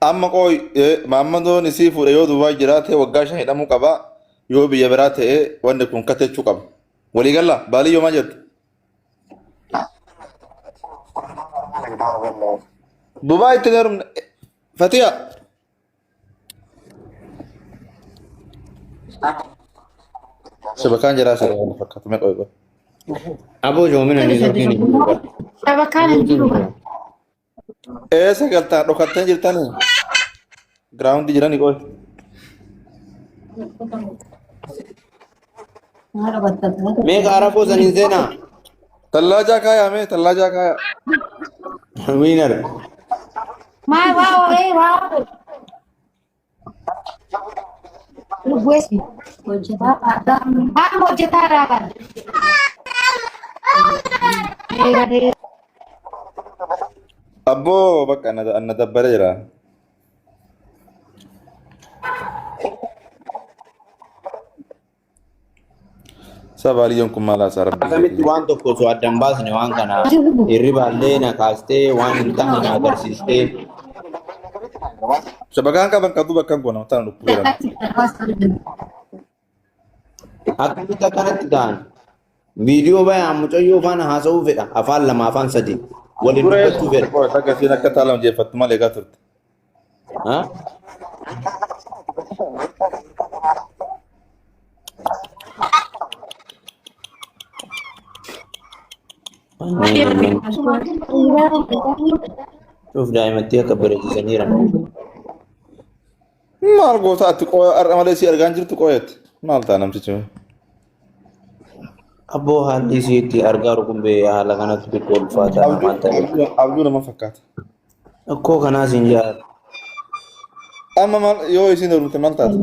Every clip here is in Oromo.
Amma qooy maammadoon isii fuudhe yoo Dubaay jiraate waggaa 5 hidhamuu qaba. Yoo biyya biraa ta'e wanni kun katechuu qaba. Walii galla baaliyyoo maal jettu? Dubaay itti heerumne Fatiya. Shabakaan jiraa siree waan fakkaatu mee qoy qoy. Aboo joomina niitoorkiin hin jiru bara. Shabakaan hin jiru bara. Eessa galtaan dhokattanii jirtanii? Giraawundi jiranii qoy. Meeqa arafoo saniin seenaa? Tallaajaa kaayaa mee tallaajaa kaayaa. Wiinar. Maa waa ee waa. Amma hojjetaa irraa bara. Abboo bakka anna dabbare jira. Sabaaliyyoon kun maal haasaa rabbii Akkamitti jedhii. waan tokko osoo adda hin baasne waan kana hirribaallee na kaastee waan hin taane na agarsiistee Shabakaan qaban qabdu bakka hin goona tana dhukkuba jedhama. akkamitti akkanatti ta'an viidiyoo bayaan mucayyoo faana haasa'uu fedha afaan lama afaan sadi waliin Duree dubbachuu fedha. takka isiin akka taalam jeeffattu malee egaa turte. Ha? Cuuf daa'imatti akka bareechisaniira. Maal goota ati qooya har'a malee si argaan jirtu qooyatti. Maal ta'a namtichi? Abboo haalli isii itti argaa rukumbee haala kanatti xiqqoo ulfaataa Abjuu waan ta'eef. abjuu abjuu nama fakkaata. Akkoo kanaas hin jaalladhu. Amma maal yoo isiin heerumte maal taate?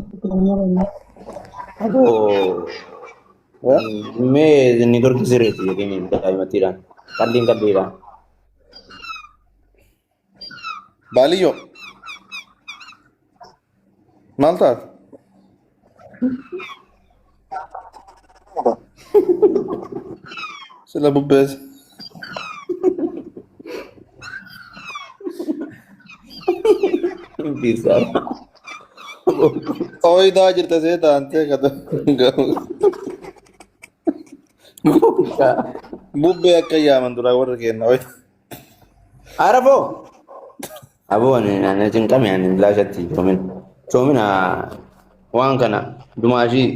Aboo mee niitoorkii sirreessi jedheen daa'imattiidhaan. Qalliin qalliidhaan. Baaliyyoo maal taate? Sila bubbeessa. Bisaa. Ooyidaa jirta see taantee kata. Bubbee akka yaaman duraa warra kenna. Arafoo. Aboo ani ani cinqame ani bilaashatti joomina. Joomina waan kana dumaashii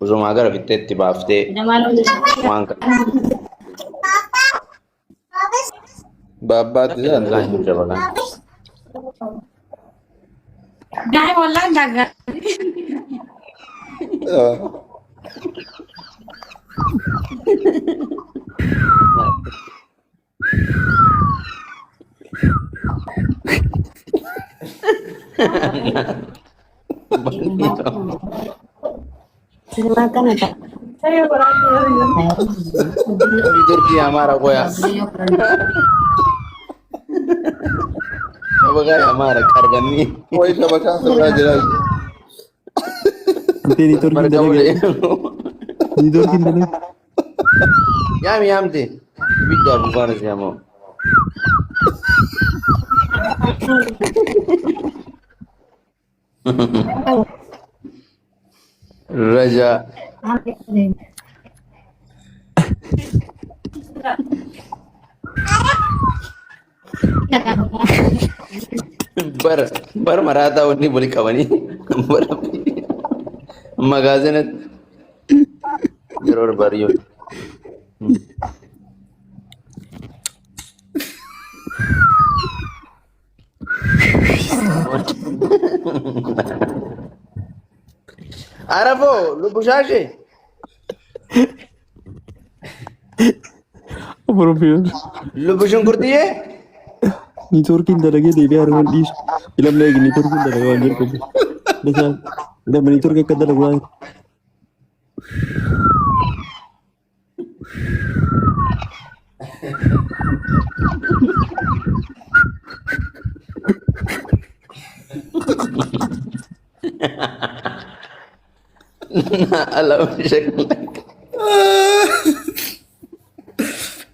osumaa gara fixxeetti baaftee waan kana. Baabbaatti Dalagaan jedhan. jiru shabakaan. Daa'ima wallaan daagaa. Turkii Amaara qoya. Shabakaan Amaara qarqanni. Wayi shabakaan sirraa jira. Antee niitoorkiin Marga dalage. olee. Niitoorkiin dalage. Yaami yaamte. Ibidda afuufaan si yamoo. Raja. Bara bara maraataa wanni wali qabanii bara magaazinatti yeroo bari'u. Arafoo lubbu shaashee. Oromiyaa. Lubbu shunkurtiyyee. Niitoorkiin dalagee deebi'ee haruun dhiisu. Ilamni eegi niitoorkiin dalagee waan jedhu qabu. Dasaan ilama niitoorkii akka dalagu waan. Ala shaklak.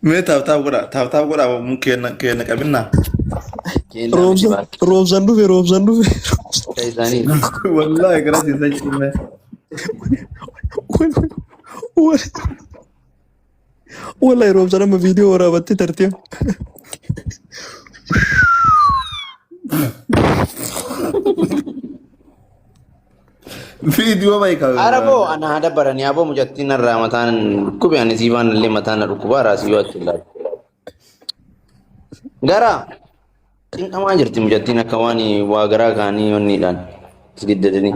Mee taaptaap godha taaptaap godha mun kenna kenna qabinna. Keellaa miti Roobsan baate. roobsan dhufe roobsan dhufe. Ka isaanii. Wallaahi gara siisa jedhime. Wallahi roobsan amma viidiyoo waraabattee tartee. Viidiyoo bayi ka. Araboo ana haa dabbaranii aboo mucattiin narraa mataan dhukkube ani siifaan illee mataan na dhukkubaa raasii yoo achi ilaalu. Gara cinqamaa jirti mucattiin akka waan waa garaa kaanii onniidhaan giddatanii.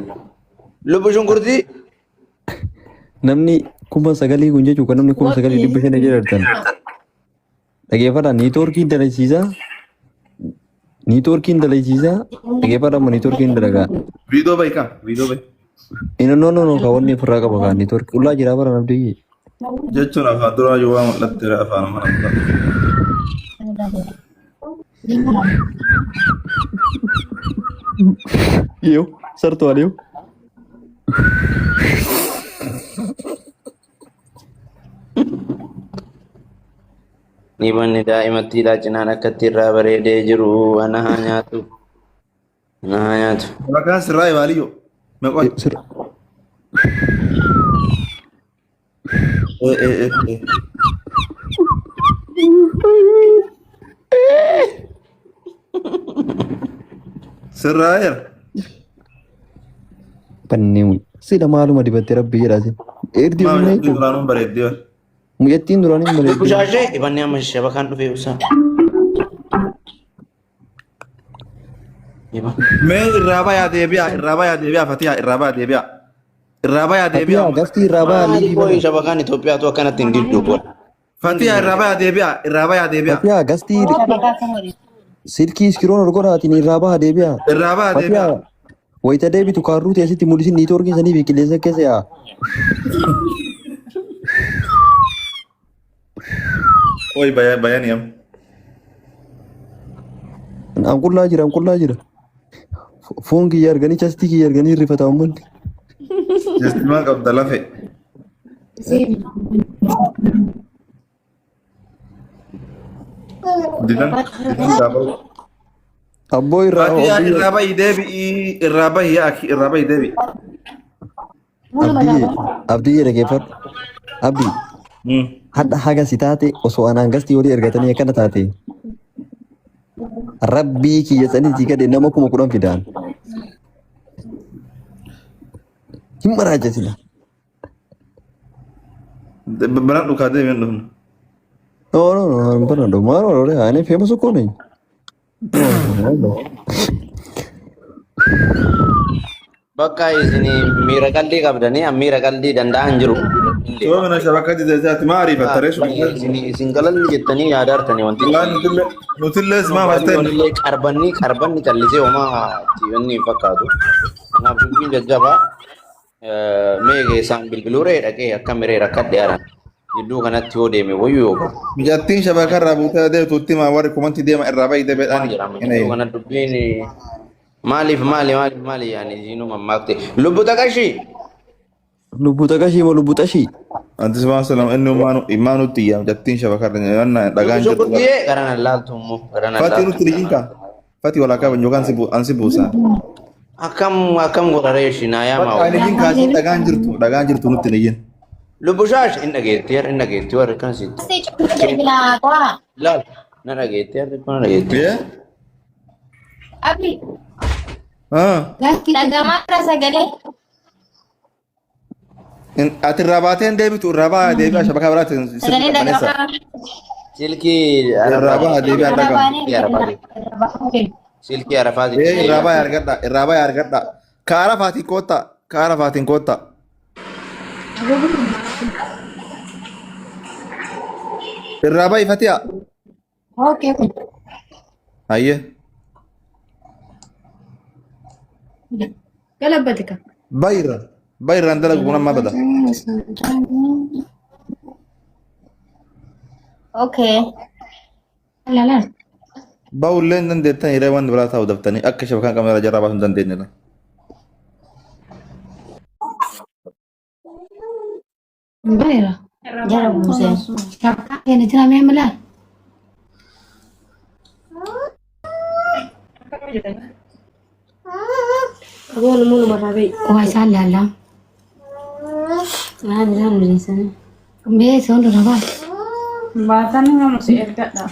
Lubbu shunkurtii Namni 9,000 kun jechuun kan namni 9,500 jedhan. Dhageeffadhaa niitoorkiin dalagsiisaa. Niitoorkiin dalagsiisaa. Dhageeffadhaa amma niitoorkiin dalagaa. Viidiyoo bayi ka. Viidiyoo bayi. Inni no no no ka wanni ofirraa qaba kaa niitoorkii qullaa jira bara nabdiyyi. Jechuun afaan duraa yoo waan mul'atte afaan mana mul'atu. Yoo sartuwal yoo. Dhibanni daa'imattiidhaa cinaan akkatti irraa bareedee jiru ana haa nyaatu. Ana haa nyaatu. Maqaan sirraa baaliyyoo. Meeqa? Sirra. Sirraa jira. Bannee sila maaluma dibattee rabbi jedhaati. Erdi Maal humna mucattiin duraanuu bareeddee bara. Mucattiin duraan hin bareeddi. Bushaashee dhibanni amma shabakaan dhufee ibsaa. Mee irraa bayaa deebi'aa irraa bayaa deebi'aa Fatihaa irraa bayaa deebi'aa. Irraa bayaa deebi'aa. Fatihaa gaftii irraa bayaa Maali liivii koo bana. shabakaan Itoophiyaatu akkanatti hin diddu kun. Fatihaa irraa bayaa deebi'aa irraa bayaa deebi'aa. Fatihaa gastii silkii iskiroon ol godhaatiin irraa baha deebi'aa. Irraa bayaa deebi'aa. Fatihaa wayita deebitu kaarruu teessitti mul'isin niitoorkiin sanii fi qilleensa keessa yaa'a. Oi bayaa bayani am. An qullaa jira an qullaa jira. Foon kiyya arganii chastii kiyya arganii rifata uummanni. Jestimaa qabda lafe. Didan didan gaafa. Abboo irraa Fatihaa irraa bahi deebi'ii irraa bahi yaa akhi irraa bahi deebi'i. Abdii abdii dhaggeeffadhu. Abdii hadha haga si taate osoo anaan gastii olii ergatanii akkana taate rabbii kiyya sanii si gade nama 10,000 fidaan. Hin maraacha sila. Biraan dhukaa deebiin dhufna. No no no hin barandu maal ore ani famous uko nahi. No no. Bakka isin miira qaldii qabdanii an miira qaldii danda'an jiru. Soo mana shabaka dideessaati maa ariifatta reessu. Isin isin galalli jettanii yaadaartanii wanti. Nutillee simaa farteen. Illee qarbanni qarbanni callisee homaa inni hin fakkaatu. Kanaaf dubbiin jajjabaa mee isaan bilbiluu ree dhaqee akka miree rakkadhe aran. Gidduu kanatti yoo deeme wayyuu yookaan. Mucattiin shabaka irraa buutee deemtuutti maa warri kumanti deema irraa bahi Maal deebi'anii. jedhama gidduu kanatti dubbiin maaliif maali maaliif maali yaani isinuu mammaakte. Lubbu taqashii. Lubbu taqashii moo lubbu xashii? Anti subhaan salaam inni imaanutti iyyaa mucattiin shabaka irra dhagaan Lubbu jirtu. shunkurtiyyee gara nan laaltu immoo gara nan Fatii laaltu. nutti lijiin kaa. Fatii walaa qaban yookaan ansi buusaa. Akkam akkam godha reeshi naa yaamaa. Fatii lijiin kaasii dhagaan jirtu nutti lijiin. Lubbu shaash hin dhageetti har'a hin dhageetti warri kan sitti. Laal na dhageetti har'i kun na dhageetti. Abdi. Dhagamaarra sagalee. Ati irraa baatee hin deebitu irraa bahaa deebi'a shabakaa biraatti Sagalee dhagamaa. Silkii Irraa bahaa deebi'a dhagama. Silkii arafaati. Ee irraa bahaa argadha irraa bahaa argadha. Kaara faatiin koottaa kaara faatiin koottaa. Irraa bahi Fatiha. Okay. Hayyee. Galabatika. Bahi irraa. Bahi irraan dalagu kun amma bada. Okay. Lala. Bahullee hin dandeettan hiree waan biraa taa'u daftanii akka shabakaan qabne irraa jarraa baasuu hin dandeenye. Bayra. Jara buuse. Shabaka keenya jira mee mala. Aboon immoo namarraa ba'i. Waa isaan laallaa. Maal isaan bineensanii? Mee isaan dura baas. Baatanii nama si ergadha.